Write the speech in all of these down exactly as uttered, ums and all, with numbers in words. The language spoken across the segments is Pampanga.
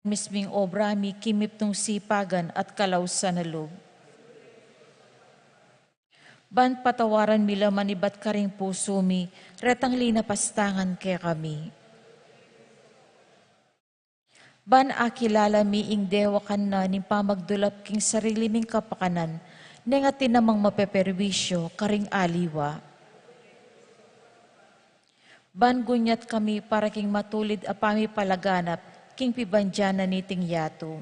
misming obra mi, king mipnung sipagan at kalausan a lub. Ban patawaran mi la manibat karing pusu mi, retang linapastangan kekami. Ban akilala mi ing dewakan na ning pamagdulap king sarili ming kapakanan, neng atin namang mapeperwisyo karing aliwa. Ban gunyat kami para king matulid a pamipalaganap king pibandian na niting yatu.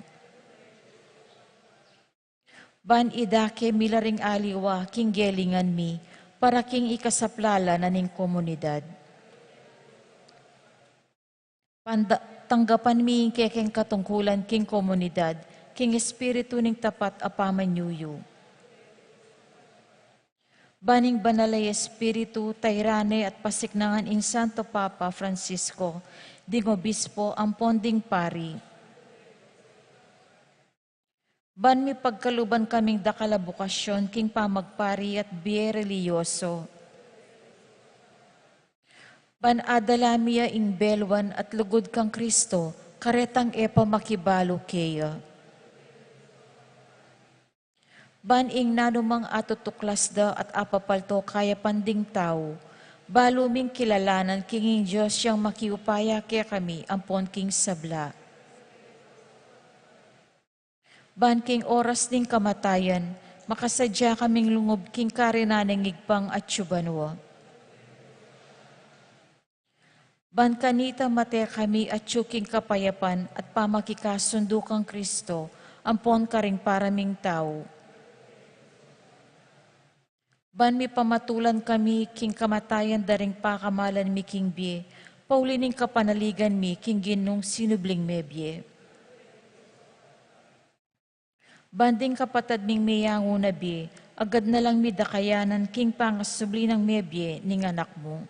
Ban idake mi la ring aliwa king gelingan mi para king ikasaplala na ning komunidad. Panda-, tanggapan mi ing kekeng katungkulan king komunidad, king espiritu ning tapat a pamanyuyu. Ban ing Banal a Espiritu, tairan ne at pasiknangan ing Santo Papa Francisco, ding Obispo ampon ding pari. Ban mipagkaluban kaming dakal a bukasyon king pamagpari at bie relihiyoso. Ban adala mi ya ing beluan at lugud kang Kristo, karetang e pa makibalu keya. Ban ing nanumang atutuklas da at apapalto kayapan ding tau, balu ming kilalanan king ing Dios yang makiupaya kekami ampon king sabla. Ban king oras ning kamatayan, makasadya kaming lungub king karinan ning Ibpang atsu banua. Ban kanita mate kami atsu king kapayapan at pamakikasundu kang Kristo, ampon karing para ming tau. Ban mipamatulan kami king kamatayan da ring pakamalan mi king bie, pauli ning kapanaligan mi king Ginung sinubling mebie. Ban ding kapatad ming meyangu na bie, agad na lang mi dakayanan king pangasubli nang mebie ning Anak mu.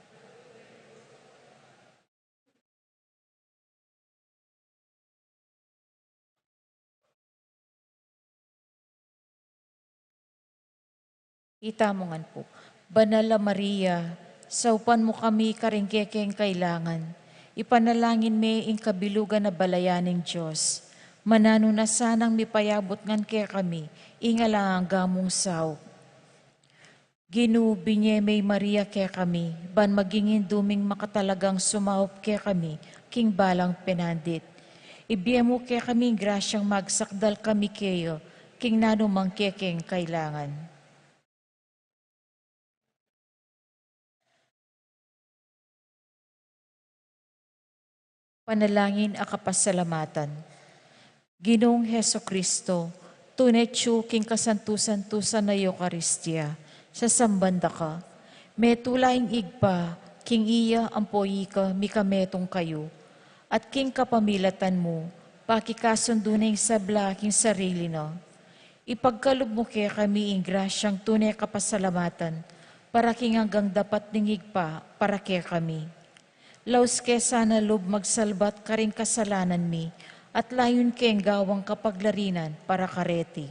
Itamu ngan pu. Banal a Maria, saupan mu kami karing kekeng kailangan. Ipanalangin me ing kabilugan a balayan ning Dios. Mananu na sanang mipayabut ngan kekami ing alang angga mung saup. Ginu, binie me i Maria kekami, ban maging indu ming makatalagang sumaup kekami king balang penandit. Ibie mu kekami ing grasyang magsakdal kami keya king nanumang kekeng kailangan. Panalangin a kapasalamatan. Ginung Jesucristo, tune atsu king kasantu-santusan a Eukaristia, sasamban da ka. Metula ing Ibpa, king iya ampo ika mikametung kayu, at king kapamilatan mu, pakikasundu ne ing sabla king sarili na. Ipagkalub mu kekami ing grasyang tune kapasalamatan, para king anggang dapat ning Ibpa, para kekami. Laus ke sana lub magsalbat karing kasalanan mi, at layun keng gawang kapaglarinan para kareti.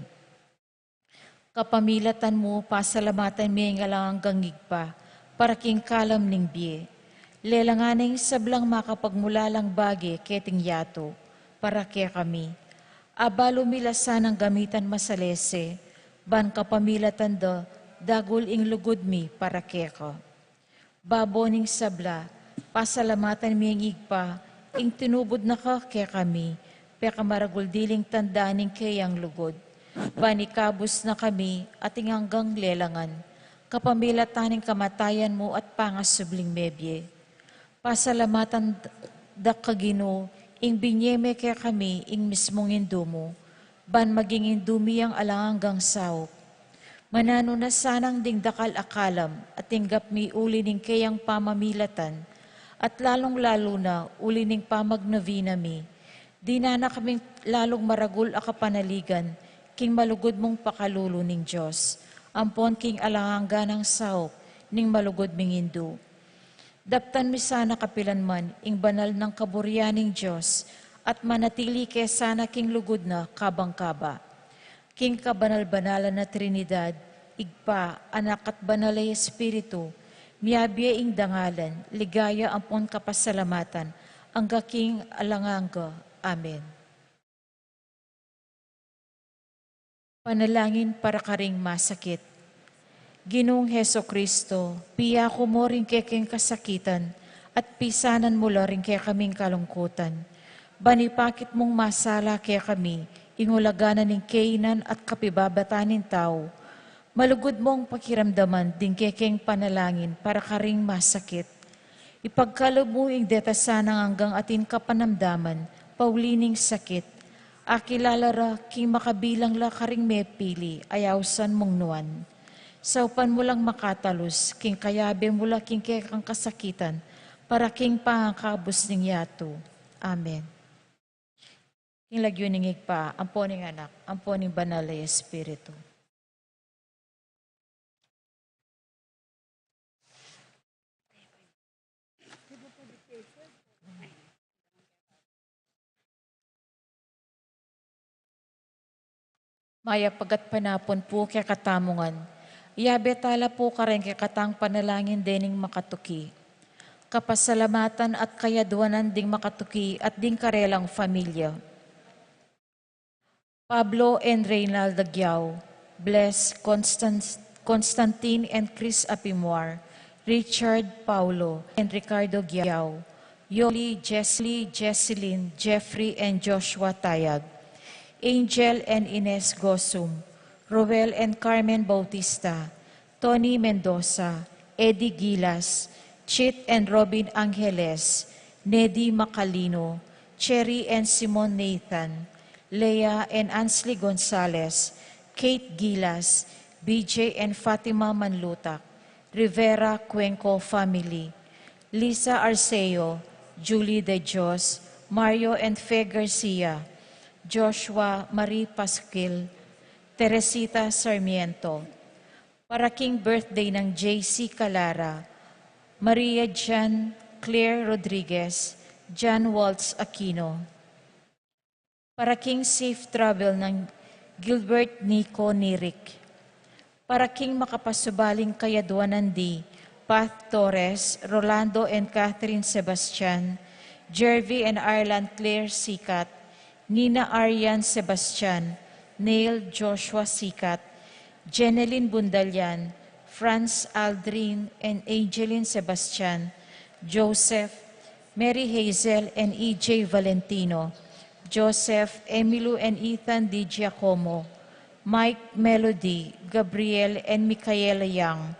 Kapamilatan mu, pasalamatan mi ing alang anggang Ibpa, para king kalam ning bie. Lelangan ne ing sablang makapagmulalang bage keting yatu, para kekami. Abalu mi la sanang gamitan masalese, ban kapamilatan da, dagul ing lugud mi para keka. Babo ning sabla, pasalamatan mi ing Ibpa, ing tinubud na ka kekami, pekamaragul diling tanda ning keyang lugud. Ban ikabus na kami, at ing anggang lelangan, kapamilatan ning kamatayan mu at pangasubling mebie. Pasalamatan da ka Ginu, ing binie me kekami, ing mismung indu mu, ban maging indu mi yang alang anggang saup. Mananu na sanang ding dakal a kalam a tinggap mi uli ning keyang pamamilatan, at lalung-lalu na uli ning pamagnovena mi, dinan na kaming lalung maragul a kapanaligan king malugud mung pakalulu ning Dios, ampon king alang angga nang saup ning malugud ming indu. Daptan mi sana kapilan man ing banal nang kaburian ning Dios, at manatili ke sana king lugud na kabang kaba. King kabanal-banalan a Trinidad, Ibpa, Anak, at Banal a Espiritu, miabie ing dangalan, ligaya ampon kapasalamatan, angga king alang angga. Amen. Panalangin para karing masakit. Ginung Jesucristo, piyaku mu ring kekeng kasakitan at pisanan mu la ring kekaming kalungkutan. Ban ipakit mung masala kekami ing ulaga na ning kainan at kapibabatan ning tau, malugud mung pakiramdaman ding kekeng panalangin para karing masakit. Ipagkalub mu ing deta sanang anggang atin kapanamdaman pauli ning sakit. Akilala ra king makabilang la karing mepili a ausan mung nuan. Saupan mu lang makatalus king kayabe mu la king kekang kasakitan para king pangakabus ning yatu. Amen. King lagyu ning Ibpa, ampo ning Anak, ampo ning Banal a Espiritu. Mayap a gatpanapun pu kekatamu ngan. Iyabe tala pu kareng kekatang panalangin dening makatuki. Kapasalamatan at kayaduanan ding makatuki at ding karelang familia. Pablo and Reynalda Giao, Bless, Constan-, Constantine and Chris Apimwar, Richard, Paulo, and Ricardo Giao, Yoli, Jesly, Jesselyn, Jeffrey, and Joshua Tayag, Angel and Ines Gosum, Roel and Carmen Bautista, Tony Mendoza, Eddie Gilas, Chit and Robin Angeles, Nedy Macalino, Cherry and Simon Nathan, Lea and Ansley Gonzalez, Kate Gilas, B J and Fatima Manlutak, Rivera Cuenco family, Lisa Arceo, Julie De Dios, Mario and Fe Garcia, Joshua Marie Pasquil, Teresita Sarmiento. Para king birthday nang J C Calara, Maria Jan Claire Rodriguez, Jan Waltz Aquino. Para king safe travel nang Gilbert Nico Nirik. Para king makapasubaling kayaduanan di Path Torres, Rolando and Catherine Sebastian, Jervy and Arlan Claire Sicat, Nina Arian Sebastian, Neil Joshua Sicat, Jeneline Bundalian, Franz Aldrin and Angeline Sebastian, Joseph, Mary Hazel and E J Valentino, Joseph, Emilu and Ethan Di Giacomo, Mike, Melody, Gabriel and Michaela Young,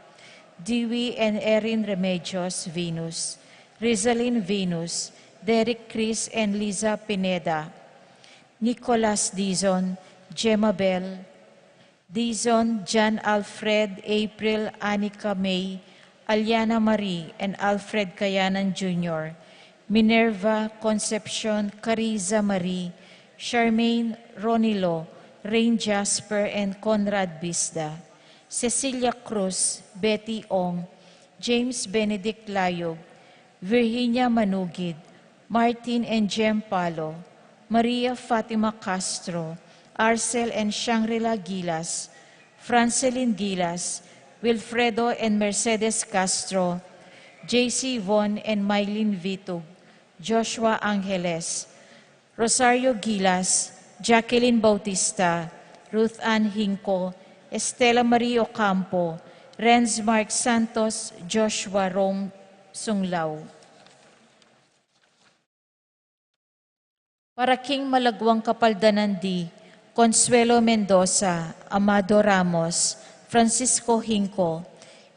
Dewey and Erin Remedios Venus, Rizalin Venus, Derek Chris and Liza Pineda, Nicolas Dizon, Gemma Bell, Dizon, John Alfred, April, Anika May, Aliana Marie, and Alfred Kayanan Junior, Minerva, Concepcion, Cariza Marie, Charmaine, Ronilo, Rain Jasper, and Conrad Bisda, Cecilia Cruz, Betty Ong, James Benedict Layog, Virginia Manugid, Martin and Jem Palo, Maria Fatima Castro, Arcel and Shangri-La Gilas, Francelin Gilas, Wilfredo and Mercedes Castro, J C Von and Mylene Vitug, Joshua Angeles, Rosario Gilas, Jacqueline Bautista, Ruth Ann Hinco, Estela Marie Ocampo, Renz Mark Santos, Joshua Rome Sunglao. Para king malagwang kapaldanan di Consuelo Mendoza, Amado Ramos, Francisco Hinco,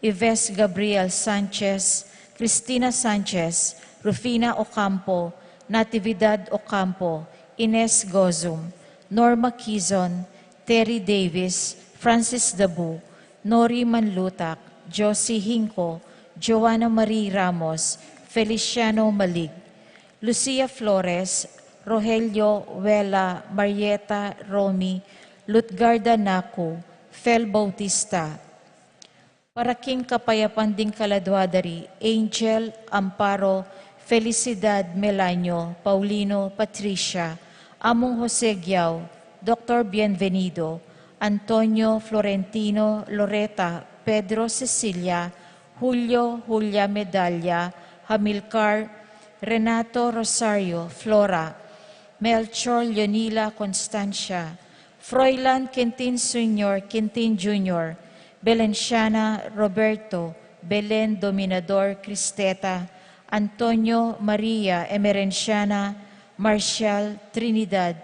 Ives Gabriel Sanchez, Cristina Sanchez, Rufina Ocampo, Natividad Ocampo, Ines Gozum, Norma Quizon, Terry Davis, Francis Dabu, Nori Manlutak, Josie Hinco, Joanna Marie Ramos, Feliciano Malig, Lucia Flores, Rogelio, Wela, Marieta, Romy, Lutgarda Naku, Fel Bautista. Para king kapayapan ding kaladua da ri Angel, Amparo, Felicidad, Melanio, Paulino, Patricia, Among Jose Giao, Doctor Bienvenido, Antonio, Florentino, Loreta, Pedro, Cecilia, Julio, Julia, Medalla, Hamilcar, Renato, Rosario, Flora, Melchor, Leonila, Constancia, Froilan Quintin Senior, Quintin Junior, Belenciana Roberto, Belen Dominador Cristeta, Antonio Maria Emerenciana, Marcial Trinidad,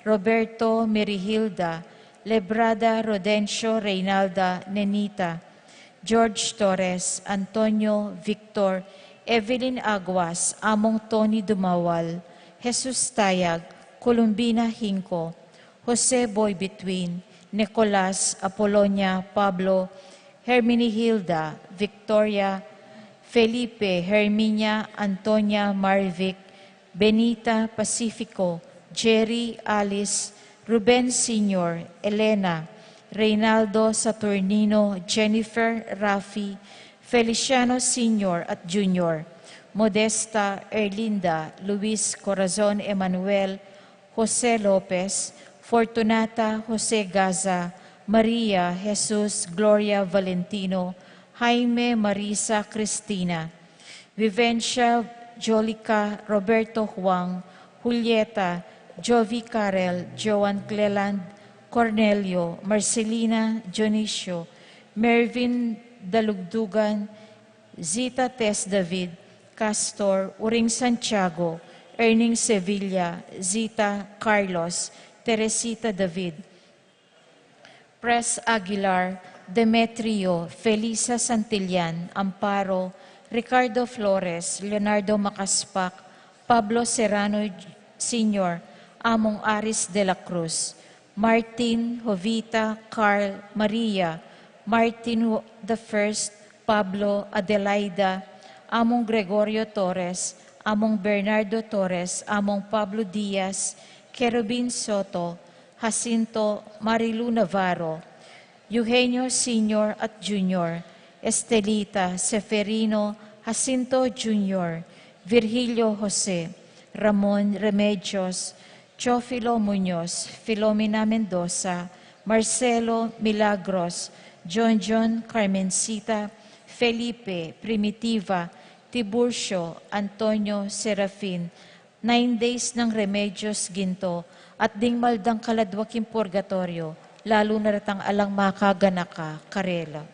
Roberto Merihilda, Lebrada Rodencio Reynalda Nenita, George Torres, Antonio Victor, Evelyn Aguas, Among Tony Dumawal, Jesus Tayag, Columbina Hinco, Jose Boy Between, Nicolas, Apolonia, Pablo, Herminihilda, Victoria, Felipe, Herminia, Antonia, Marvic, Benita, Pacifico, Jerry, Alice, Ruben Senior, Elena, Reynaldo, Saturnino, Jennifer, Rafi, Feliciano Senior at Junior, Modesta, Erlinda, Luis, Corazon, Emmanuel, Jose Lopez, Fortunata, Jose Gaza, Maria, Jesus, Gloria, Valentino, Jaime, Marisa, Cristina, Vivencia, Jolica, Roberto, Juan, Julieta, Jovi, Carel, Joan, Cleland, Cornelio, Marcelina, Dionisio, Mervin, Dalugdugan, Zita, Tess, David, Castor, Uring, Santiago, Erning, Sevilla, Zita, Carlos, Teresita, David, Pres Aguilar, Demetrio, Felisa Santillan, Amparo, Ricardo Flores, Leonardo Macaspac, Pablo Serrano Senior, Among Aris de la Cruz, Martin, Jovita, Carl, Maria, Martin the First, Pablo, Adelaida, Among Gregorio Torres, Among Bernardo Torres, Among Pablo Diaz, Kerubin Soto, Jacinto, Marilu Navarro, Eugenio Senior at Junior, Estelita, Seferino, Jacinto Junior, Virgilio Jose, Ramon Remedios, Teofilo Muñoz, Filomena Mendoza, Marcelo Milagros, John John, Carmencita, Felipe, Primitiva, Tiburcio, Antonio, Serafin, Nine Days ng Remedios Ginto, at ding maldang kaladwa king purgatorio, lalu na retang alang makaganaka karela.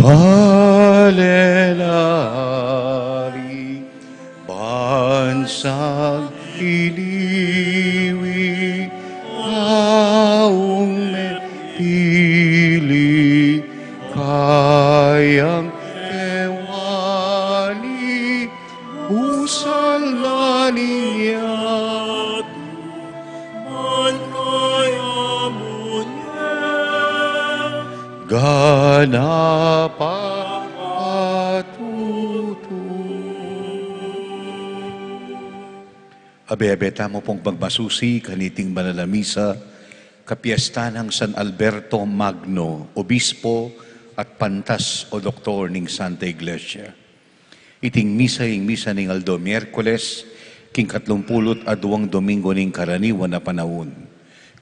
Alelari, bansang iliwi, aung mepili kayang kewani, usan la ning yatu, man kaya mu ne, ganap a patutu. Abe-abe tamu pung pagmasusi kaniting banal a misa, kapiestan nang San Alberto Magno, obispo at pantas o doktor ning Santa Iglesia. Iting misa ing misa ning aldo Miyerkules, king katlumpulu't aduang Domingo ning karaniwan a panaun.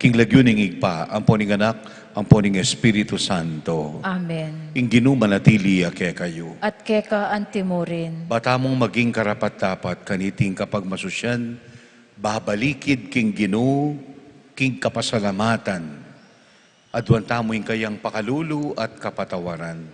King lagyu ning Ibpa, ampo ning Anak, ampo ning Espiritu Santo. Amen. Ing Ginu manatili ya kekayu. At keka antimurin. Ba tamung maging karapat-dapat kaniting kapagmasusian, babalikid king Ginu, king kapasalamatan. Aduan tamu ing kayang pakalulu at kapatawaran.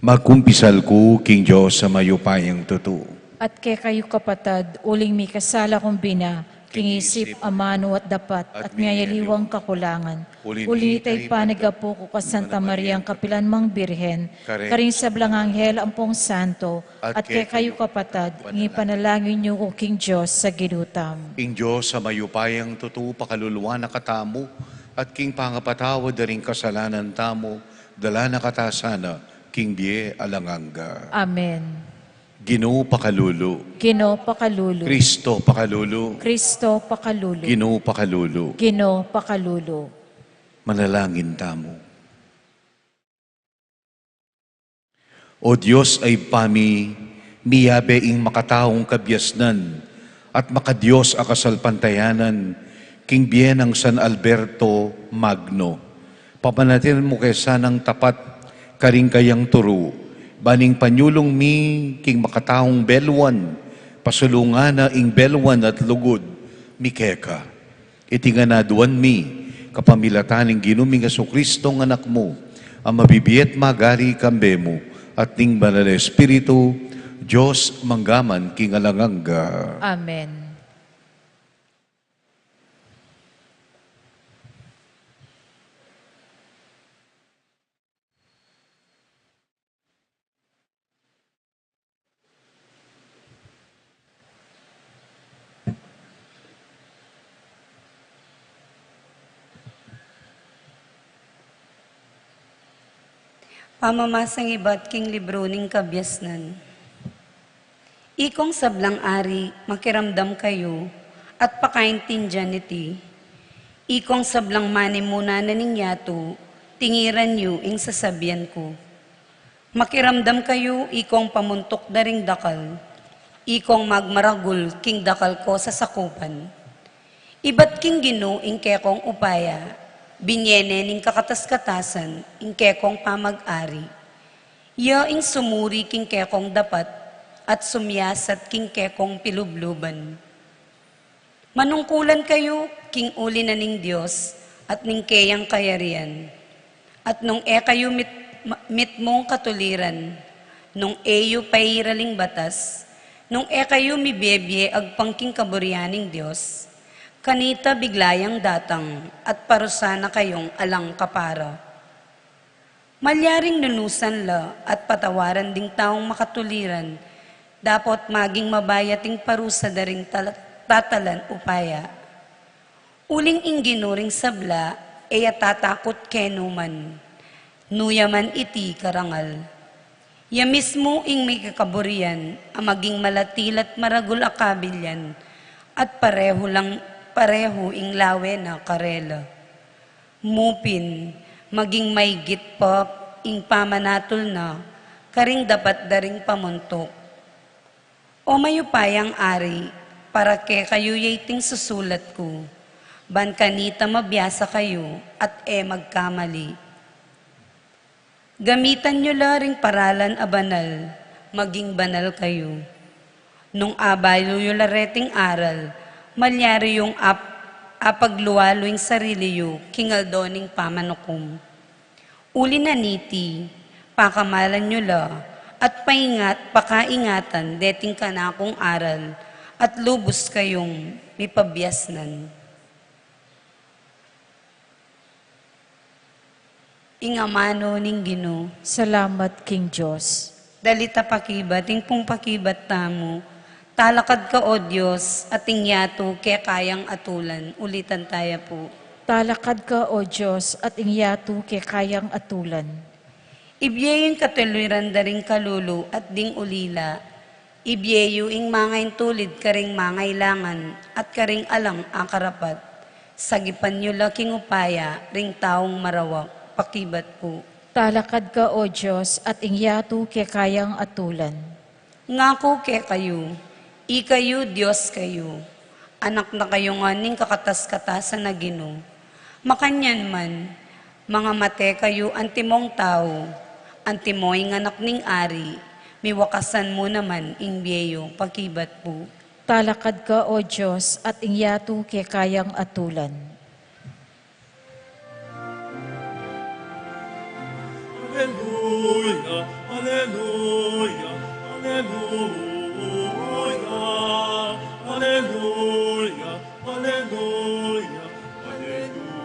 Magkumpisal ku king Dios a mayupayang tutu. At kekayu kapatad, uling mikasala kung bina, king isip, amanu at dapat, at miyayaliwang kakulangan. Uli na ita ipanyawad ku kang Santa Mariang kapilan mang Birhen, karing sablang anghel ampong santo, at kekayu kapatad, ing ipanalangin yu ku king Dios a Ginu tamu. Ing Dios a mayupayang tutu pakaluluan na katamu, at king pangapatawad da ring kasalanan tamu, dala na kata sana king bie alang angga. Amen. Ginu pakalulu. Ginu pakalulu. Kristo pakalulu. Kristo pakalulu. Ginu pakalulu. Ginu pakalulu. Manalangin tamu. O Dios a Ibpa mi, miyabe ing makataung kabiasnan at makadios a kasalpantayanan king bie nang San Alberto Magno. Pamanatilan mu ke sanang tapat karing kayang turu, ban ing panyulung mi king makataung beluan, pasulungan na ing beluan at lugud mi keka. Iti ngan aduan mi, kapamilatan ning Ginu ming Jesucristo a Anak mu, a mabibie at magari kambe mu, at ning Banal a Espiritu, Dios mangga man king alang angga. Amen. Pamamasang ibat king libru ning kabiasnan. Ikong sablang ari, makiramdam kayu, at pakaintindian iti. Ikong sablang manimuna na ning yatu, tingiran yu ing sasabian ku. Makiramdam kayu, ikong pamuntuk da ring dakal, ikong magmaragul king dakal kong sasakupan. Ibat king Ginu ing kekong upaya, binie ne ning kakatas-katasan ing kekong pamag-ari. Iya ing sumuri king kekong dapat, at sumiyasat king kekong pilubluban. Manungkulan kayu king uli na ning Dios at ning keyang kayarian. At nung e kayu mit-, ma-, mitmung katuliran, nung e yu pairaling batas, nung e kayu mibie-bie agpang king kaburian ning Dios, kanita bigla yang datang at parusa na kayung alang kapara. Malyaring lunusan la at patawaran ding taung makatuliran, dapot maging mabayat ing parusa da ring tala-, tatalan upaya. Uling ing Ginu ring sabla, e ya tatakut kenu man, nu ya man iti karangal. Ya mismu ing mikakaburian a maging malatilat maragul a kabilyan, at parehu lang, parehu ing lawe na karela. Mu pin, maging maigit pa ing pamanatul na karing dapat da ring pamuntuk. O mayupayang ari, para kekayu ya iting susulat ku, ban kanita mabiasa kayu at e magkamali. Gamitan yu la ring paralan a banal, maging banal kayu. Nung abalu yu la reting aral, malyari yung ap-, apaglualu ing sarili yu king aldo ning pamanukum. Uli na niti, pakamalan yu la, at paingat, pakaingatan deting kanakung aral, at lubus kayung mipabiasnan. Ing amanu ning Ginu. Salamat king Dios. Dali ta pakibat ing pung pakibat tamu. Talakad ka, O Dios, at ing yatu keka yang atulan. Ulitan taya pu. Talakad ka, O Dios, at ing yatu keka yang atulan. Ibie yu ing katuliran da ring kalulu at ding ulila. Ibie yu ing mangaintulid karing mangailangan at karing alang akarapat. Sagipan yu la king upaya ring taung marawak. Pakibat pu. Talakad ka, O Dios, at ing yatu keka yang atulan. Ngaku kekayu, ikayu Dios kayu, anak na kayu ngan ning kakatas-katasan a Ginu. Makanyan man, mangamate kayu antimong tau, antimo ing anak ning ari, miwakasan mu naman ing bie yu. Pakibat pu. Talakad ka, O Dios, at ing yatu keka yang atulan. Aleluya, aleluya, aleluya, aleluya, aleluya, aleluya.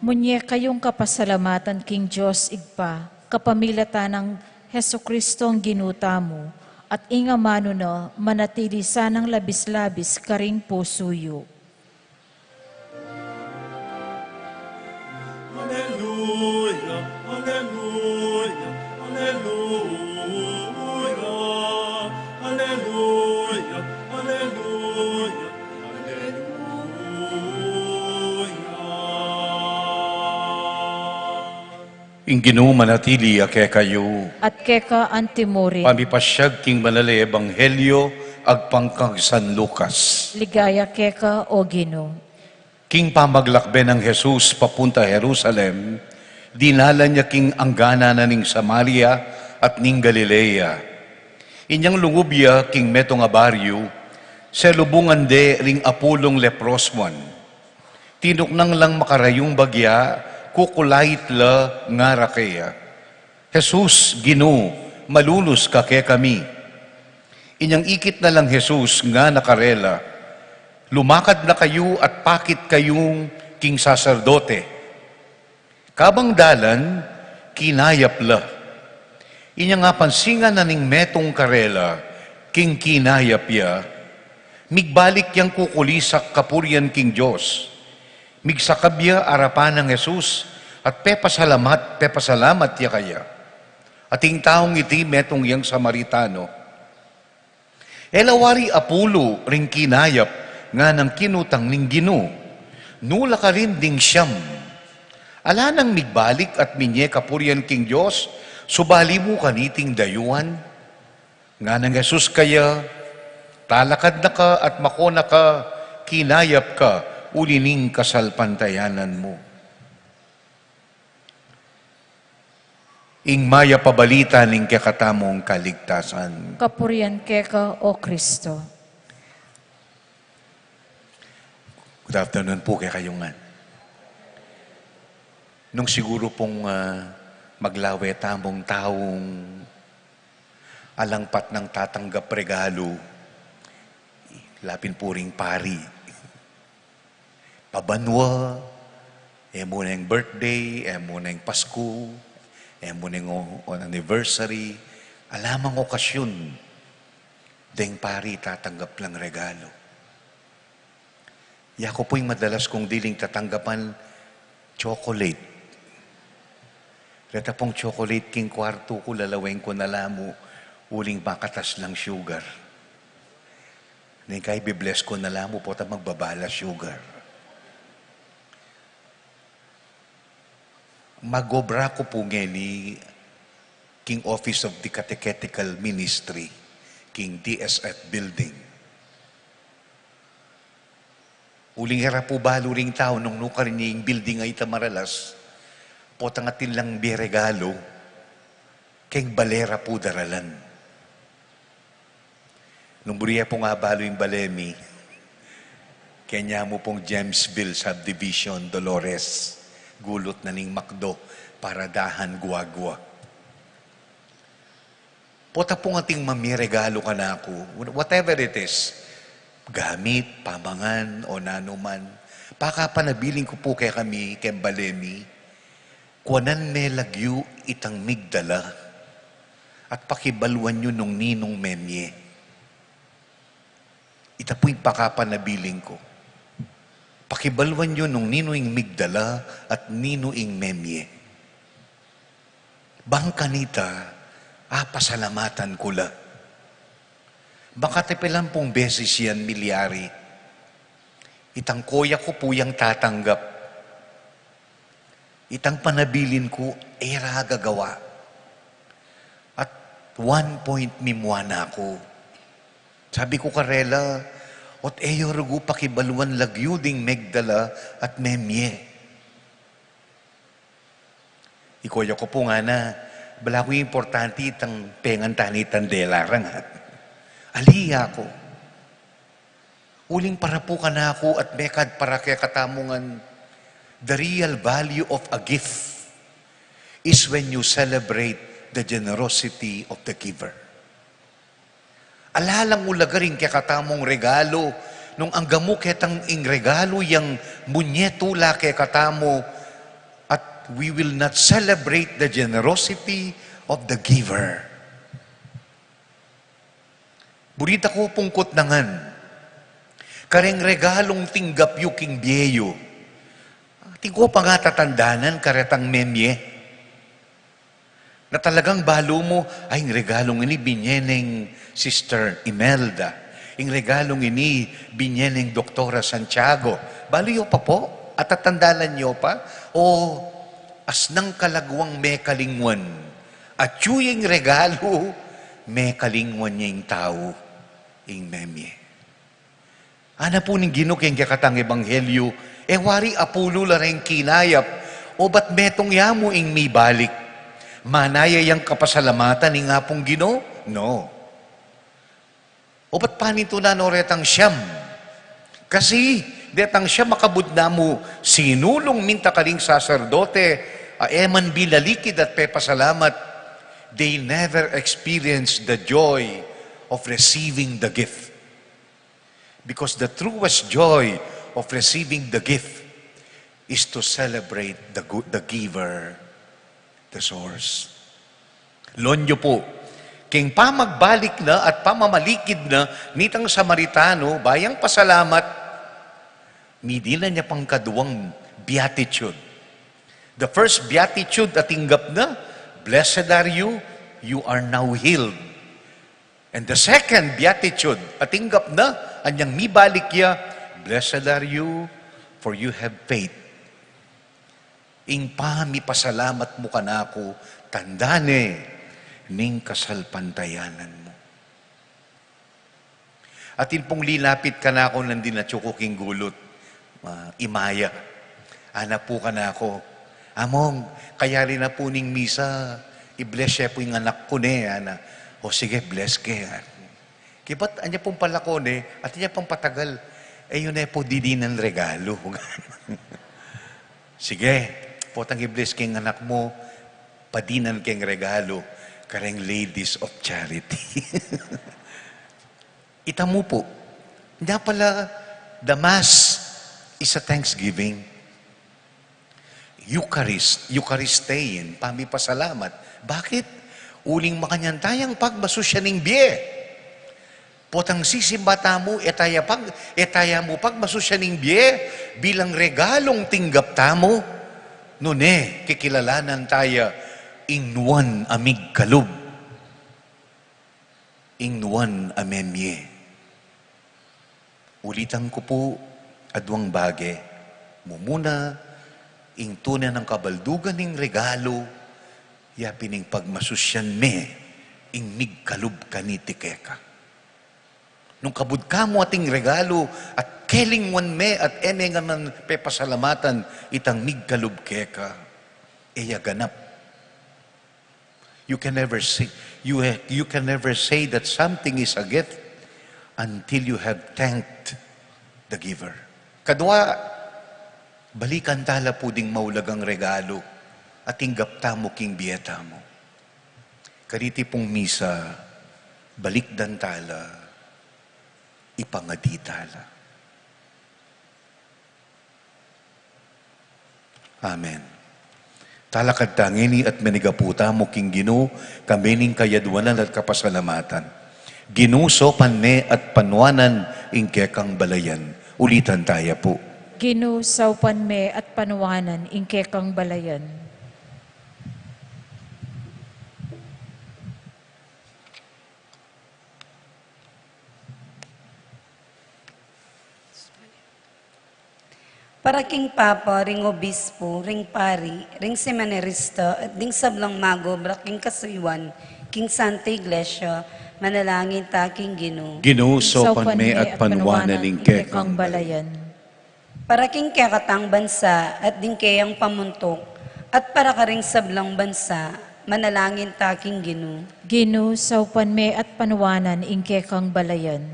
Munye kayung kapasalamatan king Dios Ibpa, kapamilatan nang Jesucristong Ginu tamu, at ing amanu na manatili sanang labis-labis karing pusu yu. Aleluya, aleluya, aleluya, aleluya, aleluya, aleluya. Ing Ginu manatili ya kekayu. At keka antimurin. Pamipasiag king Banal a Ebanghelyo agpang kang San Lucas. Ligaya keka, O Ginu. King pamaglakbe nang Jesus papunta Jerusalem, dinalan ya king angganan na ning Samaria at ning Galilea. Inyang lungub ya king metung a baryu, selubungan de ring apulung leproswan. Tinuknang lang makarayung bagya, kukulait la ngara keya, "Jesus, Ginu, malunus ka kekami." Inyang ikit na lang Jesus, ngana karela, "Lumakad na kayu at pakit kayu king saserdote." Kabang dalan, kinayap la. Inyang apansingan na ning metung karela king kinayap ya, migbalik yang kukulisak kapurian king Dios. Migsakab ya arapan nang Jesus at pepasalamat, pepasalamat ya kaya. At ing taung iti metung yang Samaritano. E la wari apulu ring kinayap nganang kinutang ning Ginu. Nu la karin ding siam. Ala nang migbalik at minye kapurian king Dios, subali mu kaniting dayuan? Nganang Jesus kaya, "Talakad na ka at makona ka, kinayap ka, uli ning kasalpantayanan mu." Ing mayap a balita ning kekatamung kaligtasan. Kapurian keka, O Kristo. Good afternoon pu kekayu ngan. Nung siguru pung, ah, maglawe tamung taung alang patnang tatanggap regalu, lapin pu ring pari. Pabanua, e mu neng birthday, e mu neng Pasku, e mu neng o-, on anniversary, ala mang okasyun, deng pari tatanggap lang regalu. Yaku pu ing madalas kung diling tatanggapan, chocolate. Reta pung chocolate king kwartu ku, lalaweng ku na la mu, uling makatas lang sugar. Neng kai, bi-bless ku na la mu, pota magbaba la sugar. Mag-obra ku pu ngeni king Office of the Catechetical Ministry, king D S F building. Uling e ra pu balu ring tau nung nukarin ya ing building a ita maralas, potang atin lang bie regalu, keng bale ra pu daralan. Nung buri ye pung abalu ing bale mi, keni mu pung Jamesville Subdivision, Dolores, gulut na ning McDo, Paradahan, Guagua. Pota pung atin mamie regalu kanaku, whatever it is, gamit, pamangan, o nanuman, pakapanabilin ku pu kekami, keng bale mi, kuanan me lagyu itang migdala, at pakibaluan yu nung ninung memie. Ita pu ing pakapanabilin ku. Pakibaluan yu nung ninu ing migdala at ninu ing memie. Bang kanita, a, pasalamatan ku la. Bang katapilan pung beses yan milyari. Itang koya ku pu yang tatanggap. Itang panabilin ku, e ra gagawa. At one point, mimua na ku. Sabi ku karela, ot e yu rugu pakibaluan lagyu ding megdala at memie. I koya ku pu ngana, bala ku importante itang pengan tani itang dela ra nga. Ali ya ku. Uling para pu kanaku at mekad para kekatamu ngan, the real value of a gift is when you celebrate the generosity of the giver. Ala lang ulaga ring kekatamung regalu, nung angga mu ketang ing regalu yang munye tula kekatamu, at we will not celebrate the generosity of the giver. Buri da ku pung kutnangan kareng regalung tinggap yu king bie yu. Atin ku pa nga tatandanan karetang memie. Na talagang balu mu, ay, ing regalung ini binye neng Sister Imelda. Ing regalung ini binye neng Doktora Santiago. Balu yu pa pu? At tatandanan yu pa? O asnang kalaguang mekalingwan. Atyu ya ing regalu, mekalingwan ya ing tau, ing memie. Ana pu ning Ginu keng kekatang ebanghelyu, e wari apulu la reng kinayap, obat metung ya mu ing mibalik. Mana ya yang kapasalamatan ing Apung Ginu? No. Obat panintunan no retang siyam? Kasi detang siyam a kabud na mu sinulung minta karing saserdote, a e man bilalikid at pepasalamat, they never experience the joy of receiving the gift. Because the truest joy of receiving the gift is to celebrate the, gu- the giver, the source. Loan yu pu, king pamagbalik na at pamamalikid na nitang Samaritano, bayang pasalamat, midinan ya pang kaduang beatitude. The first beatitude a tinggap na, "Blessed are you, you are now healed." And the second beatitude a tinggap na, anyang mibalik ya, "Blessed are you, for you have faith." Ing pamipasalamat mu kanaku, tanda ne ning kasalpantayanan mu. Atin pung linapit kanaku nandin atyu ku king gulut, ah, imaya. Ana pu kanaku, "Among, kayari na pu ning misa, i-bless ye pu ing anak ku ne," ana. "O sige, bless ke," ana. Kibat anya pung palako ne, atin ya pang patagal, "E yu ne pu didinan regalu." "Sige, potang i-bless ke ing anak mu, padinan keng regalu kareng Ladies of Charity." Ita mu pu, nya pala, the Mass is a thanksgiving. Eucharist, Eucharistein, pamipasalamat. Bakit? Uling makanyan tayang pagmasusyan ning bie. Potang sisimba tamu, e taya pag, e taya mu pagmasusyan ning bie bilang regalung tinggap tamu, nune kikilalanan taya ing nuan a migkalub, ing nuan a memie. Ulitan ku pu, aduang bage. Mumuna, ing tune nang kabaldugan ning regalu, ya pin ing pagmasusyan me ing migkalub kaniti keka. Nung kabud ka mu ating regalu at kelingwan me at e me ngan man pepasalamatan itang migkalub keka, e ya ganap. You can never say, you, you can never say that something is a gift until you have thanked the giver. Kadua, balikan tala pu ding maulagang regalo a tinggap tamu king bie tamu. Kariti pung misa, balikdan tala, ipangadi tala. Amen. Talakad ta ngeni at menig a pu tamu king Ginu, kambe ning kayadwanan at kapasalamatan. Ginu, saupan me at panuanan ing kekang balayan. Ulitan taya pu. Ginu, saupan me at panuanan ing kekang balayan. Para king Papa, ring Obispo, ring Pari, ring Seminarista, at ding sablang mag-obra king kasuyuan, king Santa Iglesia, manalangin ta king Ginu. Ginu, saupan me at panuanan ing kekang balayan. Para king kekatang bansa, at ding keyang pamuntuk, at para karing sablang bansa, manalangin ta king Ginu. Ginu, saupan me at panuanan ing kekang balayan.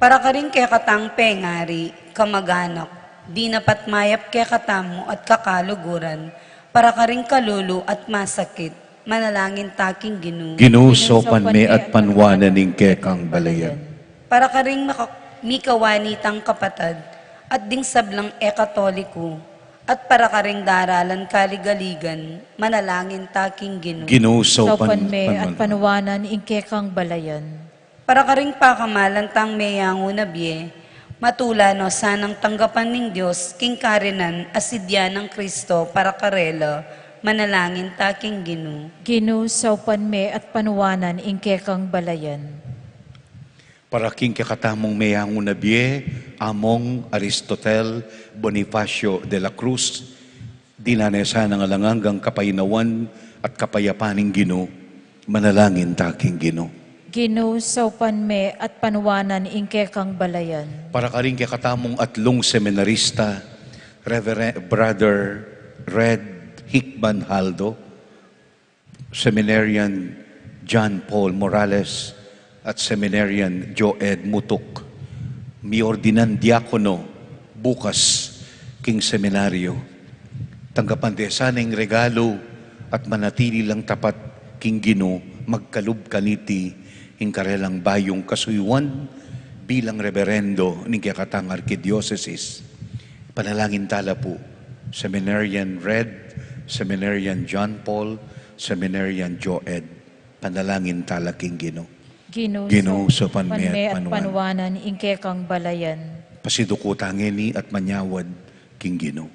Para karing kekatang pengari, kamaganak, dinapat mayap kekatamu at kakaluguran, para karing kalulu at masakit, manalangin ta king Ginu. Ginu, saupan me at panuanan ing kekang balayan. Para karing maka-, mikawanitang kapatad, at ding sablang e-Katoliko, at para karing daralan kaligaligan, manalangin ta king Ginu. Ginu, saupan me at panuanan ing kekang balayan. Para karing pakamalan tang meyangu na bie, matula no sanang tanggapan ning Dios king karinan a sidya nang Kristo para karela, manalangin ta king Ginu. Ginu, saupan me at panuanan ing kekang balayan. Para king kekatamung meyangu na bie, Among Aristotel Bonifacio de la Cruz, dinan ne sanang alang anggang kapaynawan at kapayapan ning Ginu, manalangin ta king Ginu. Ginu, saupan me at panuanan ing kekang balayan. Para karing kekatamung atlung seminarista, Reverend Brother Red Hickman Haldo, Seminarian John Paul Morales, at Seminarian Joed Mutuk, miordinan diakono bukas king seminaryo. Tanggapan de sana ing regalo at manatili lang tapat king Ginu, magkalub kaniti ing karelang bayung kasuyuan bilang reberendo ning kekatang arkidiosesis. Panalangin tala pu, Seminarian Red, Seminarian John Paul, Seminarian Joed. Panalangin tala king Ginu. Ginu, saupan me at panuanan ing kekang balayan. Pasiduku ta ngeni at manyawad king Ginu.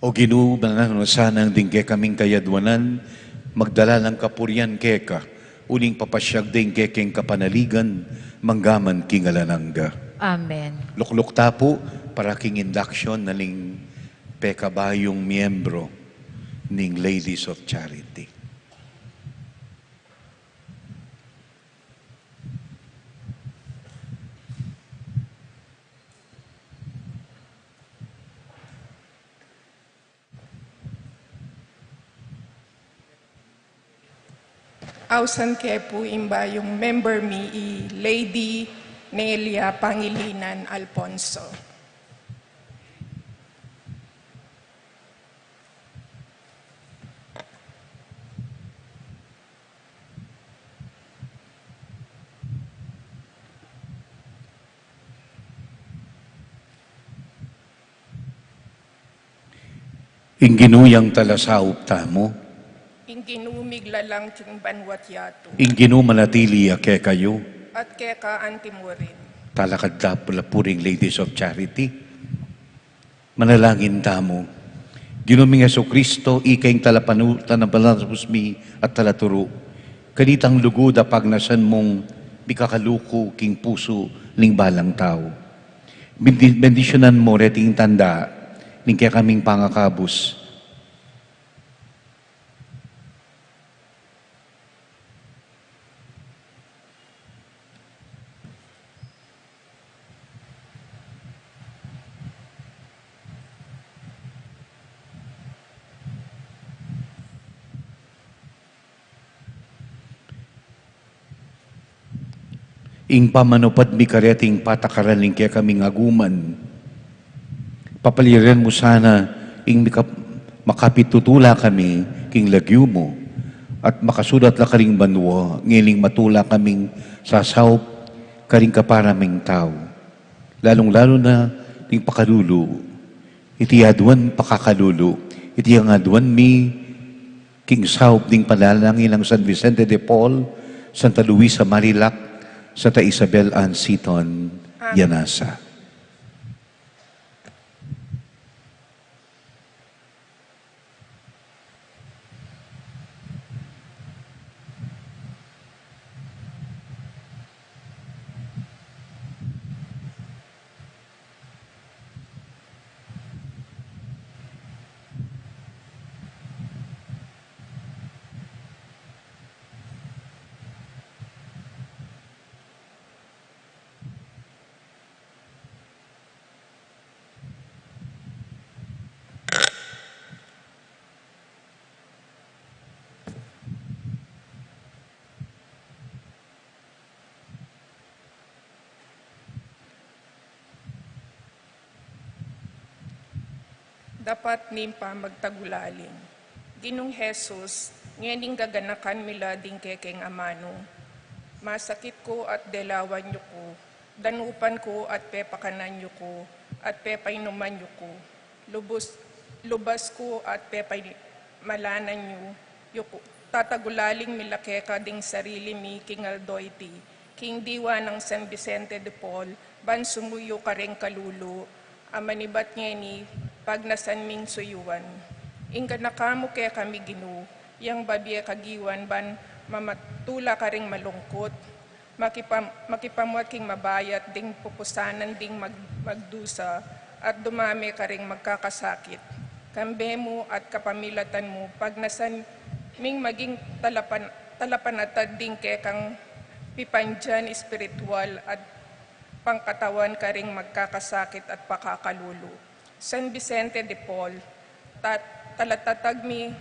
O Ginu, mananu na sanang ding kekaming kayadwanan, magdala nang kapurian keka, uling papasyag ding kekeng kapanaligan, manggaman king alang angga. Amen. Lukluk ta pu, para king induction na ning pekabayung miyembro ning Ladies of Charity. Ausan ke pu ing bayung member mi, i Lady Nelia Pangilinan Alfonso. Ing Ginu yang talasaup tamu. Ing Ginu miglalang king banua't yatu. Ing Ginu manatili ya kekayu. At keka anti mu rin. Talakad ta pu king Ladies of Charity. Manalangin tamu. Ginu ming Jesucristo, ika ing talapanu-, talapanubus mi at talaturu. Kanitang lugud a pagnasan mung mikakaluku king pusu ning balang tau. Bendi-, bendisyunan mu reting tanda ning kekaming pangakabus. Ing pamanupad mi kareting patakaran ning kekaming aguman. Papaliran mu sana ing mika-, makapitutula kami king lagyu mu, at makasulat la karing banua, ngening matula kaming sasaup karing kapara ming tau. Lalung-lalu na ning pakalulu, iti aduan pakakalulu, iti ing aduan mi king saup ning panalangin nang San Vicente de Paul, Santa Luisa Marilac, Santa Isabel Ann Seton, Amen. Yanasa. Dapat ning pamagtagulaling. Ginung Jesus, ngening gaganakan mi la ding kekeng amanu. Masakit ku at delawan yu ku, danupan ku at pepakanan yu ku, at pepainuman yu ku, lubus, lubas ku at pepamalanan yu, yu ku. Tatagulaling mi la keka ding sarili mi king aldo iti, king diwa nang San Vicente de Paul, ban sumuyu karing kalulu a manibat ngeni pagnasan ming suyuan. Ing ganaka mu kekami Ginu, yang babie kagiwan ban mamatula karing malungkut, makipam-, makipamuat king mabayat ding pupusanan ding mag-, magdusa, at dumame karing magkakasakit. Kambe mu at kapamilatan mu, pagnasan ming maging talapan-, talapanatag ding kekang pipandian espiritual at pangkatawan karing magkakasakit at pakakalulu. San Vicente de Paul, ta-, talatatag mi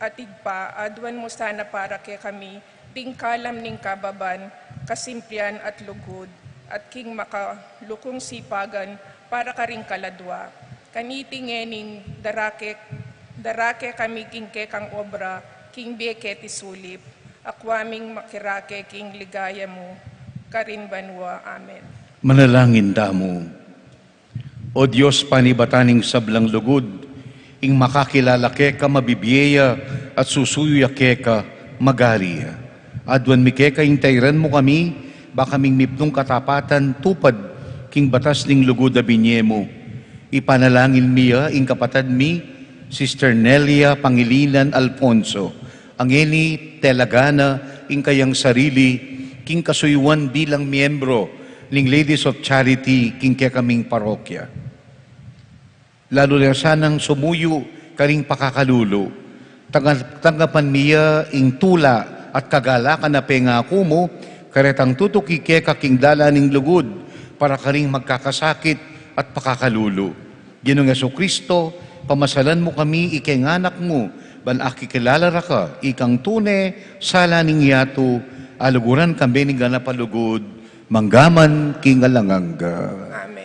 at Ibpa, aduan mu sana para kekami ding kalam ning kababan, kasimplian at lugud, at king makalukung sipagan para karing kaladua. Kaniti ngening darake, darake kami king kekang obra, king bie keti sulip, akua ming makirake king ligaya mu karin banua. Amen. Manalangin tamu. O Dios, panibatan ning sablang lugud, ing makakilala keka mabibie ya at susuyu ya keka magari ya. Aduan mi keka ing tairan mu kami, ba kaming mipnung katapatan tupad king batas ning lugud a binie mu. Ipanalangin mi ya ing kapatad mi, Sister Nelia Pangilinan Alfonso, a ngeni telaga na ing kayang sarili king kasuyuan bilang miyembro ning Ladies of Charity king kekaming parokya. Lalu na sanang sumuyu karing pakakalulu. Tanga-, tanggapan mi ya ing tula at kagalakan a pengaku mu, karetang tutuki keka king dalan ning lugud para karing magkakasakit at pakakalulu. Ginung Jesucristo, pamasalan mu kami, ikeng anak mu, ban akikilala ra ka ikang tune sala ning yatu, aluguran kambe ning ganap a lugud, manggaman king alang angga. Amen.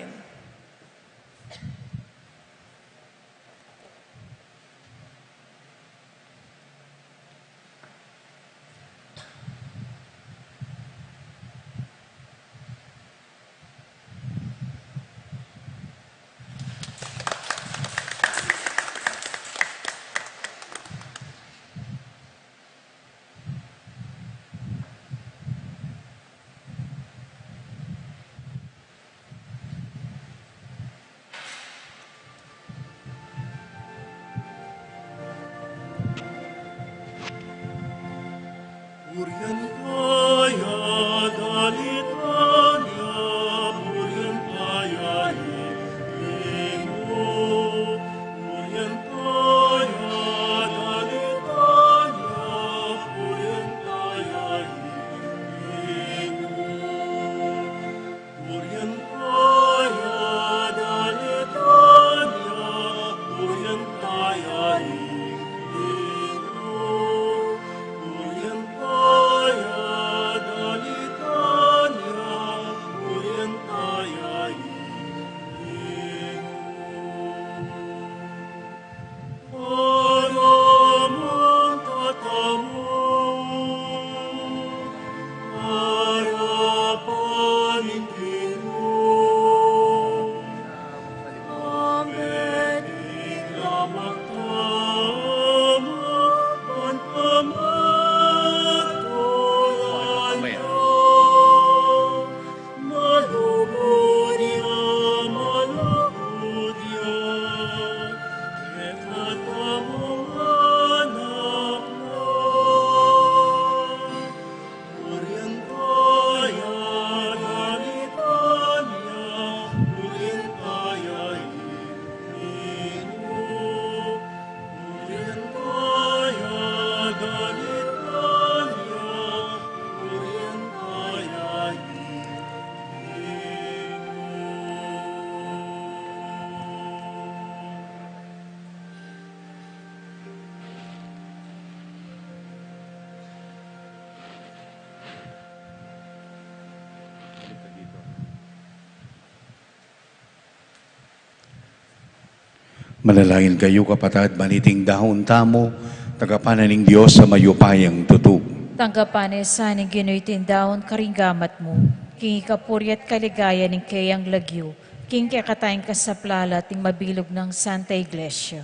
Manalangin kayu, kapatad, ban iting daun tamu, tanggapan na ning Dios a mayupayang tutu. Tanggapan na sa ning Ginu iting daun karing gamat mu, king ikapuri at kaligayan ning keyang lagyu, king kekatang kasaplalan at ning mabilug nang Santa Iglesia.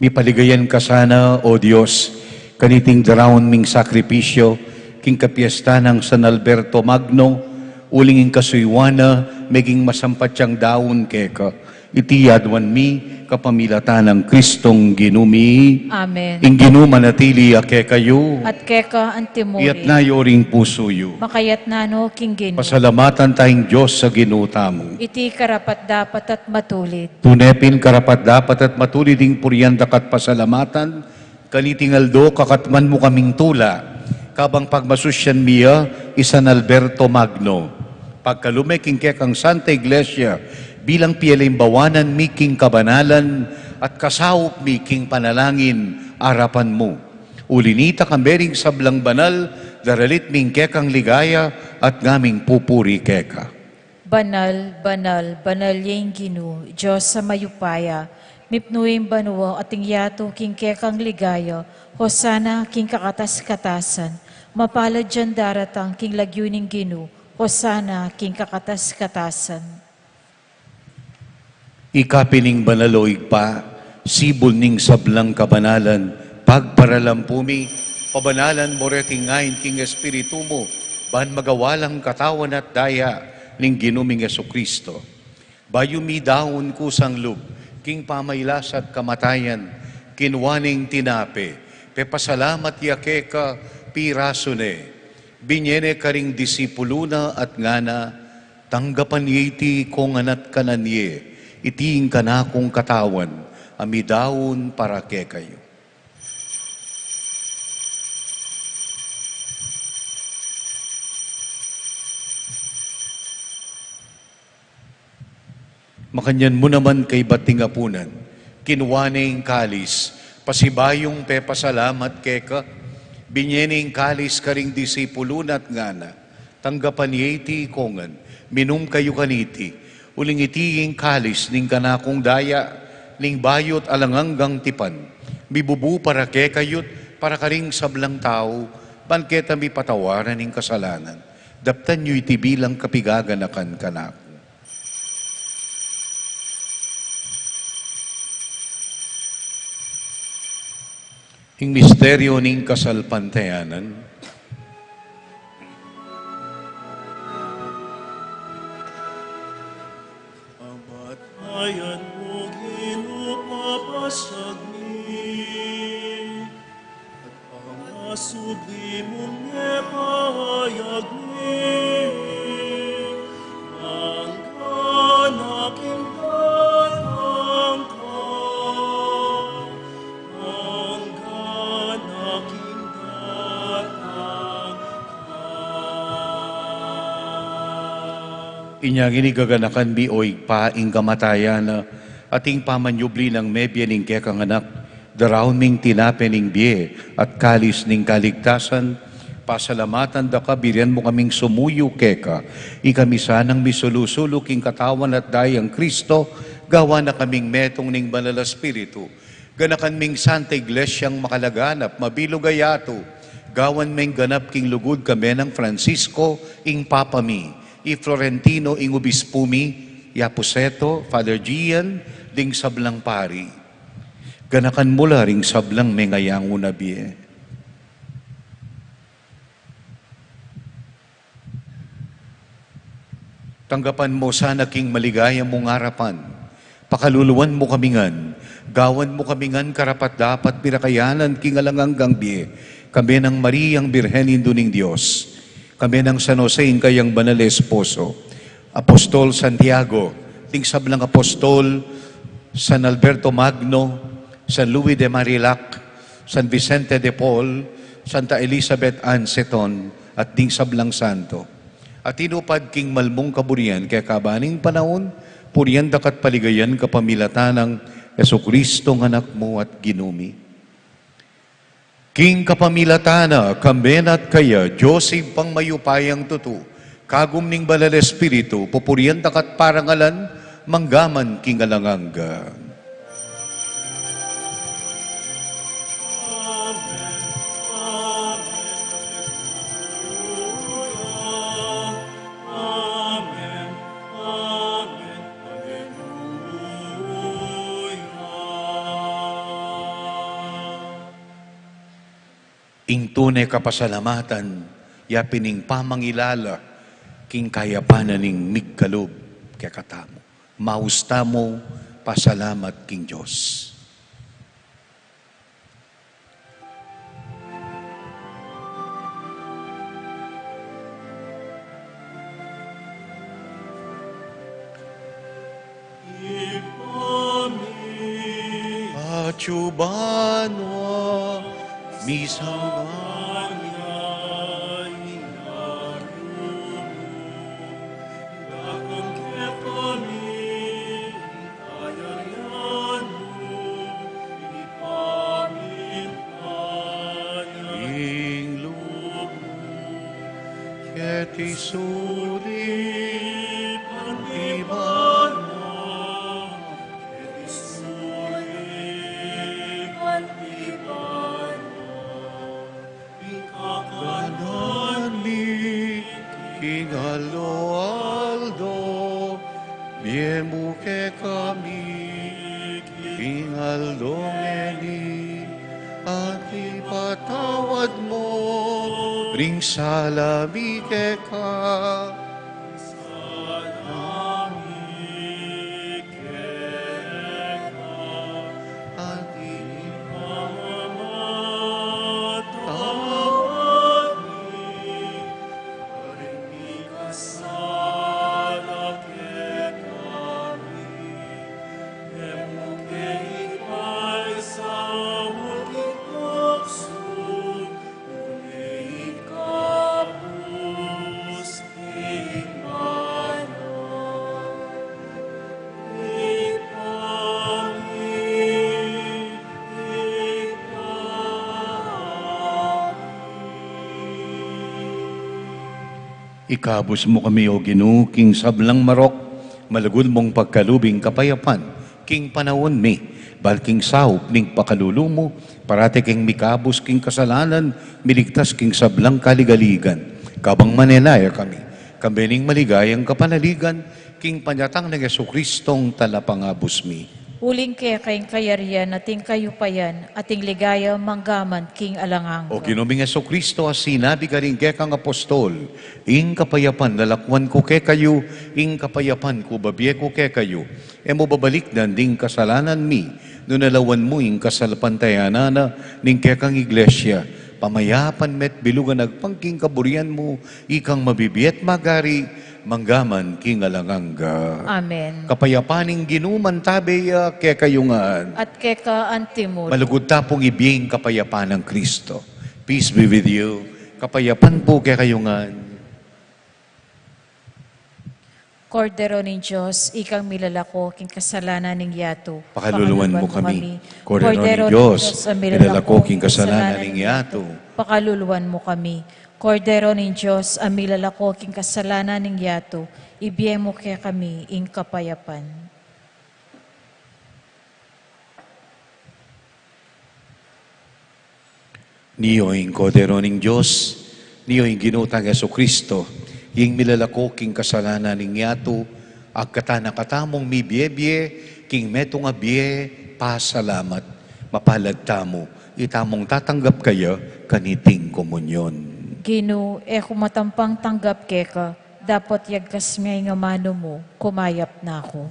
Mipaligayan ka sana, O Dios, kaniting daraun ming sakripisyo, king kapiestan nang San Alberto Magno, uling ing kasuyuan na, meging masampat yang daun keka. Iti aduan mi, kapamilatan nang Kristong Ginu mi. Amen. Ing Ginu manatili ya kekayu. At keka antimurin. Iyatas yu ring pusu yu. Makayatas no king Ginu. Pasalamatan taya ing Dios a Ginu tamu. Iti karapat-dapat at matulid. Tune pin karapat-dapat at matulid ing purian daka at pasalamatan, kaniting aldo kakatman mu kaming tula, kabang pagmasusyan mi ya i San Alberto Magno. Pagkalume king kekang Santa Iglesia, bilang pialimbawanan mi king kabanalan at kasaup mi king panalangin arapan mu. Uli nita, kambe ring sablang banal, daralit mi ing kekang ligaya at ngaming pupuri keka. Banal, banal, banal ya ing Ginu, Dios a mayupaya, mipnu ing banua at ing yatu king kekang ligaya, Hosana king kakatas-katasan, mapalad yang daratang king lagyu ning Ginu, Hosana king kakatas-katasan. Ika pin ing banal, o Ibpa, sibul ning sablang kabanalan, pagparalampu mi, pabanalan mu reting ain king Espiritu mu, ban magawa lang katawan at daya ning Ginu ming Jesucristo. Bayu mi daun kusang lub king pamailas at kamatayan, kinua ne ing tinape, pepasalamat ya keka, pirasu ne, binye ne karing disipulu na at ngana, tanggapan ye iti ikongan at kanan ye, iti ing kanakung katawan a midaun para kekayu. Makanyan mu naman kaybat ning apunan, kinua ne ing kalis, pasibayung pepasalamat keka, binye ne ing kalis karing disipulu na at ngana, tanggapan ye iti ikongan, minum kayu kaniti, uling iti ing kalis ning kanakung daya, ning bayu at alang anggang tipan, mibubu para kekayu't para karing sablang tau, ban keta mipatawaran ing kasalanan. Daptan yu iti bilang kapigaganakan kanaku. Ing misteryo ning kasalpantayanan. Kamatayan mu, Ginu, papasiag mi, at pangasubli mu, mepahayag mi, anggana king datang ka, anggana king datang ka. Inya ngeni gaganakan mi, o Ibpa, ing kamatayan na, at ing pamanyubli nang mebie ning kekang Anak, daraun ming tinape ning bie at kalis ning kaligtasan, pasalamatan da ka, birian mu kaming sumuyu keka, ikami sanang misulu-sulu king katawan at dayang Kristo, gawan na kaming metung ning Banal a Espiritu, ganakan ming Santa Iglesiang makalaganap, mabilug a yatu, gawan ming ganap king lugud, kambe nang Francisco, ing Papa mi, i Florentino, ing Obispu mi, i Apu Seto, Father Gian, ding sablang pari. Ganakan mu la ring sablang mengayangu na bie. Tanggapan mu sana king maligaya mung arapan. Pakaluluan mu kami ngan. Gawan mu kami ngan karapat-dapat pirakayanan king alang anggang bie. Kambe nang Mariang Birhen, Indu ning Dios. Kambe nang San Jose, ing kayang banal a esposo. Apostol Santiago, ding sablang apostol, San Alberto Magno, San Louis de Marillac, San Vicente de Paul, Santa Elizabeth Ann Seton, at ding sablang santo a tinupad king malmung kaburian keka ban king panaun, purian da ka at paligayan kapamilatan nang Jesucristo, Anak mu at Ginu mi. King kapamilatan na, kambe na at kaya, Dios Ibpang mayupayang tutu, kagum ning Banal a Espiritu, pupurian da ka at parangalan, mangga man king alang angga. Ing tune kapasalamatan, ya pin ing pamangilala king kayapan na ning migkalub kekatamu. Maus tamu pasalamat king Dios. Atyu banua, misamban ya ing lagyu mu, datang kekami ing kayarian mu, mipamintuan ya ing lub mu, keti sulip anti banua, keti sulip anti banua. Ing kakanan mi king aldo-aldo, ibie mu kekami king aldo ngeni, at ipatawad mu ring sala mi keka, sala mi keka, anti ing pamamatawad mi karing mikasala kekami, e mu ke ipaisaul king tuksu, nune ikabus ing banua. Ikabus mu kami, O Ginu, king sablang marok, malugud mung pagkalub ing kapayapan king panaun mi, ban king saup ning pakalulu mu, parati keng mikabus king kasalanan, miligtas king sablang kaligaligan. Kabang manenaya kami, kambe ning maligayang kapanaligan, king panyatang nang Jesucristong Talapangabus mi. Uling keka ing kayarian, at ing kayupayan, at ing ligaya, manggaman king alang angga. O Ginu ming Jesucristo, a sinabi karing kekang apostol, ing kapayapan lalakwan ku kekayu, ing kapayapan ku babie ku kekayu. E mu babalikdan ding kasalanan mi, nune lawan mu ing kasalpantayanan na ning kekang Iglesia. Pamayapan me't bilugan agpang king kaburian mu, ikang mabibie at magari, manggaman king alang angga. Amen. Kapayapan ning Ginu mantabe ya kekayu ngan. At keka antimu rin. Malugud ta pung ibie ing kapayapan nang Kristo. Peace be with you. Kapayapan pu kekayu ngan. Kordero ning Dios, ikang milalako king kasalanan ning yatu, pakaluluan mu kami. Kordero ning Dios, milalako king kasalanan ning yatu, pakaluluan mu kami. Kordero ning Dios, a milalako king kasalanan ning yatu, ibie mu kekami ing kapayapan. Nio ing Kordero ning Dios, nio ing Ginu tang Jesucristo, ing milalako king kasalanan ning yatu, agkatan na katamung mibie-bie king metung a bie pasalamat. Mapalad tamu, itamung tatanggap kaya kaniting komunyon. Ginu, e ku matampang tanggap keka, dapot yagkas me ing amanu mu, kumayap na ku.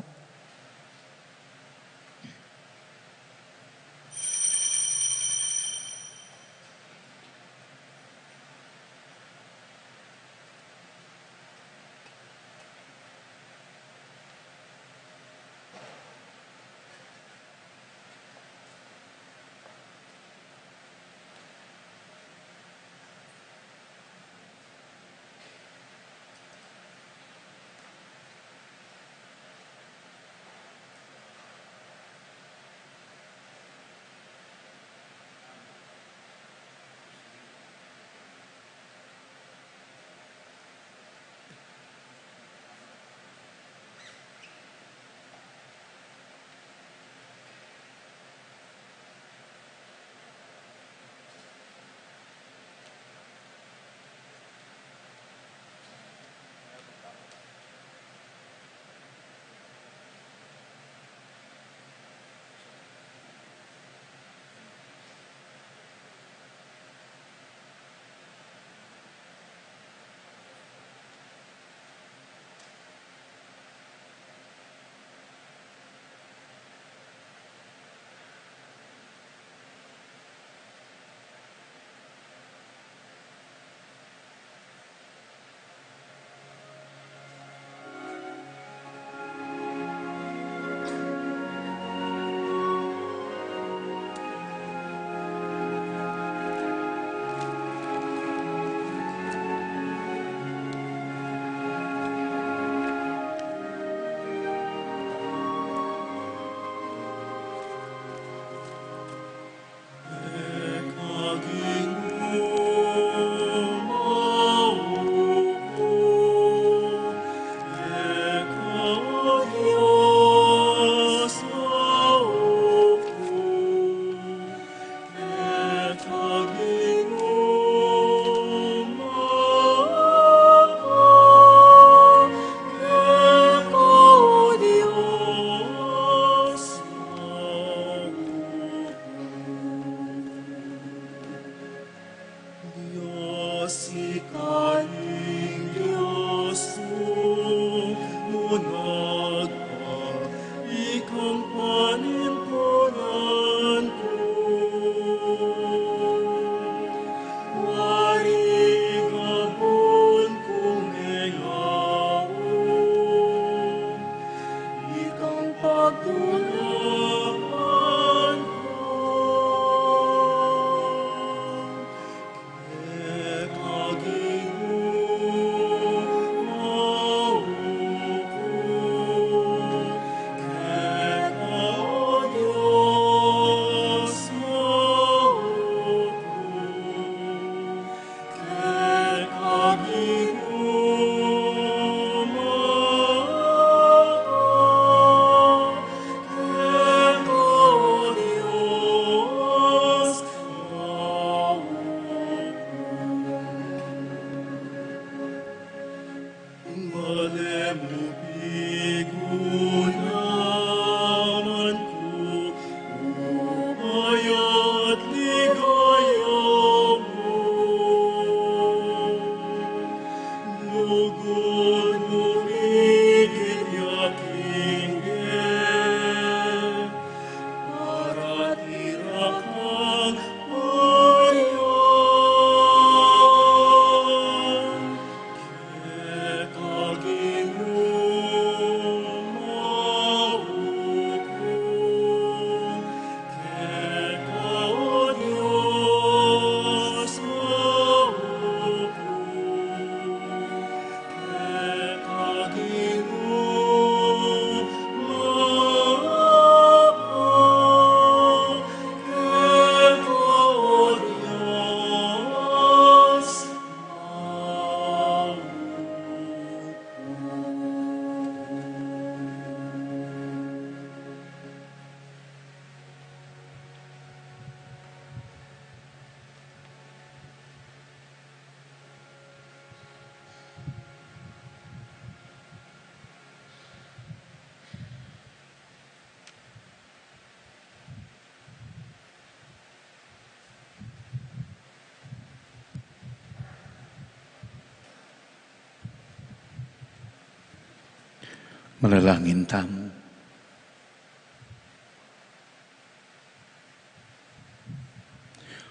Sikang Dios, tumunag ka, ikang panintunan ku, wari gabun kung mengawa, ikang pagtulakan ku. Malemupigu naman ku, upaya at ligaya mu. Lugud mu ikit ya king e, para at irakang payan. Keka Ginu maukum, keka o Dios maukum, keka Ginu maukum, keka o Dios. Manalangin tamu.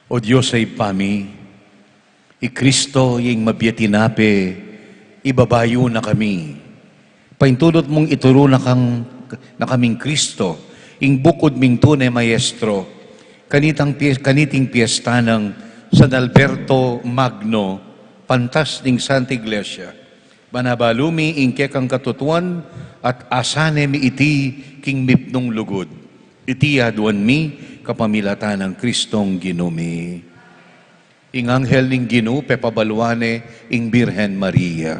O Dios a Ibpa mi, i Kristo ing mabie a tinape, ibaba yu na kami. Paintulot mung ituru na kang, na kaming Kristo, ing bukud ming tune maestro, kanitang pie-, kaniting piesta nang San Alberto Magno, pantas ning Santa Iglesia. Banabalu mi ing kekang katutuan at asane mi iti king mipnung lugud. Iti aduan mi kapamilatan nang Kristong Ginu mi. Ing anghel ning Ginu pepabaluan ne ing Birhen Maria.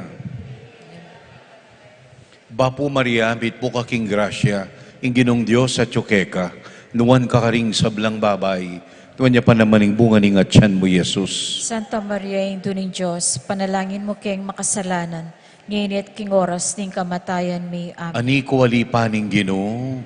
Bapu Maria, mitmu ka king grasya, ing Ginung Dios atyu keka, nuan ka karing sablang babai, nuan ya pa naman ing bunga ning atyan mu, Jesus. Santa Maria, Indu ning Dios, panalangin mu keng makasalanan, ngeni at king oras ning kamatayan mi. Amen. Ani ku ali pa ning Ginu?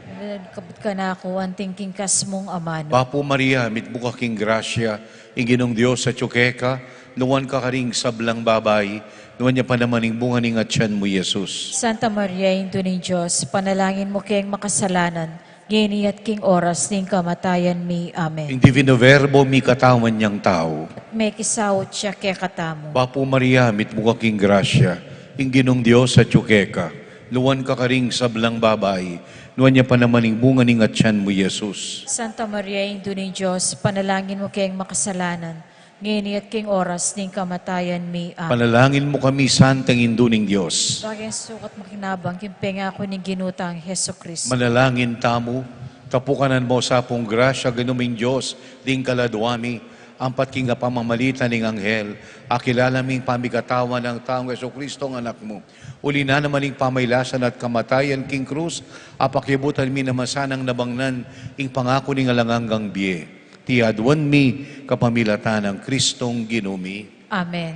Kabud kanaku anting king kas mung amanu. Bapu Maria, mitmu ka king grasya, ing Ginung Dios atyu keka, nuan ka karing sablang babai, nuan ya pa naman ing bunga ning atyan mu, Jesus. Santa Maria, Indu ning Dios, panalangin mu keng makasalanan, ngeni at king oras ning kamatayan mi. Amen. Ing Divino Verbo mikatawan yang tau. Mekisaut ya kekatamu. Bapu Maria, mitmu ka king grasya, ing Ginung Dios atyu keka, nuan ka karing sablang babai, nuan ya pa naman ing bunga ning atyan mu, Jesus. Santa Maria, Indu ning Dios, panalangin mu keng makasalanan, ngeni at king oras ning kamatayan mi. Amen. Panalangin mu kami, Santang Indu ning Dios. Bagay sukat makinabang king pengaku ning Ginu tang Jesucristo. Manalangin tamu. Tapukanan mu sa pung grasya, Ginu ming Dios, ding kaladua mi, ampat king kapamamalit ning anghel, akilala ming pamikatawan nang taung Jesucristo, ing Anak mu. Uli na naman ning pamailasan at kamatayan king krus, apakiabutan mi naman sanang nabangnan ing pangaku ning alang anggang bie. Iti aduan mi kapamilatan nang Kristong Ginu mi. Amen.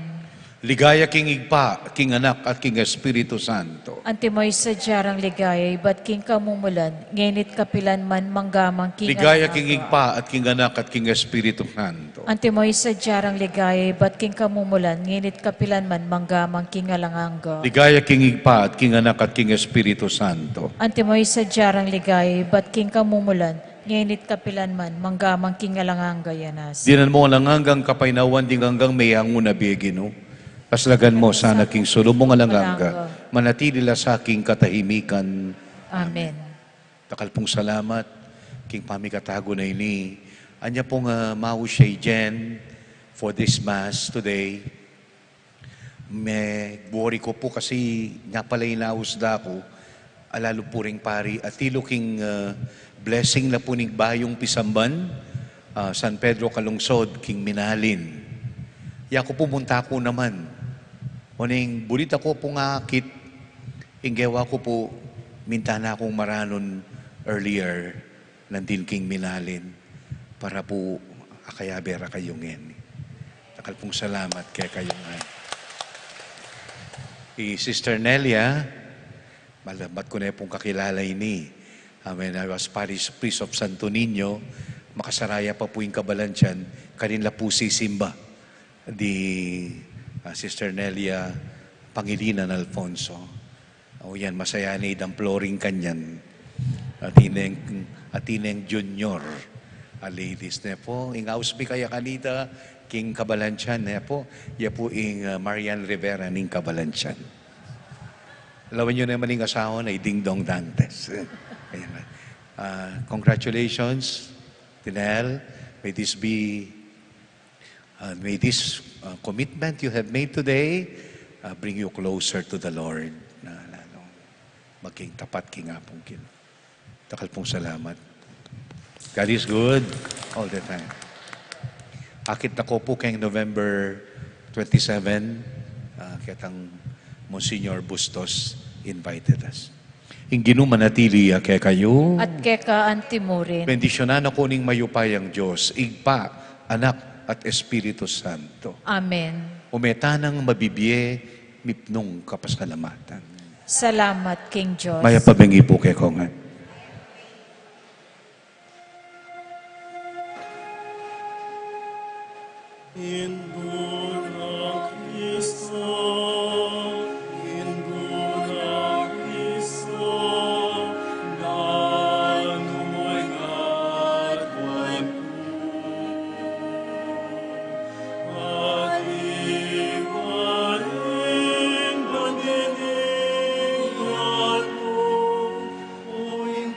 Ligaya king Ibpa, king Anak, at king Espiritu Santo. Antimo ing sadya rang ligaya ibat king kamumulan, ngeni at kapilan man, mangga man king alang angga. Ligaya king Ibpa at king Anak at king Espiritu Santo. Antimo ing sadya rang ligaya ibat king kamumulan, ngeni at kapilan man, mangga man king alang angga. Ligaya king Ibpa at king Anak at king Espiritu Santo. Antimo ing sadya rang ligaya ibat king kamumulan, ngeni at kapilan man, mangga man king alang angga. Amen. Dinan mo alang anggang kapaynawan ding anggang meyangu na bie, Ginu. Paslagan mo sana king sulu mung alang angga, manatili la sa king katahimikan. Amen. Dakal pung salamat king pamikatagu na ini. Anya pung, ah, mau siya i Jen for this Mass today. Me-worry ku pu kasi nya pala inaus da ku, alalu pu ring pari, atilu king, ah, blessing na pu ning bayung pisamban, ah, San Pedro Calungsod, king Minalin. Ya ku pu munta ku naman. Uling bulit aku pung akit, ing gewa ku pu, minta na kung maranun earlier nandin king Minalin para pu akayabe ra kayu ngeni. Dakal pung salamat kekayu ngan. I Sister Nelia, malamat ku ne pung kakilala ini. Amen. I was parish priest of Santo Niño, makasaraya pa pu ing kabalantian, karin la pu sisimba di, ah, Sister Nelia Pangilinan Alfonso. O yan, masaya ne idang Floring kanyan. Atin neng, atin neng junior, ah, ladies, ne pu. Ing aus mi kaya kanita, king kabalantian, ne pu. Ya pu ing, ah, Marian Rivera ning kabalantian. Lawan yu naman ing asawa na, i Dingdong Dantes. Ayan. Ah, congratulations, Tinel. May this be Uh, may this, uh, commitment you have made today, uh, bring you closer to the Lord. Na lalong maging tapat king Apung Ginu. Dakal pung salamat. God is good all the time. Akit na ku pu keng November twenty-seven, uh, ketang Monsignor Bustos invited us. Ing Ginu manatili ya kekayu. At keka antimurin. Bendisyunan na ku ning mayupayang Dios, Ibpa, Anak, at Espiritu Santo. Amen. Ume tanang mabibie, mipnung kapasalamatan. Salamat king Dios. Mayap a bengi pu kekongan. Indu nang Kristo, indu nang Kristo, nanu mu ing aduan ku? At iwa ring bandinian mu, o ing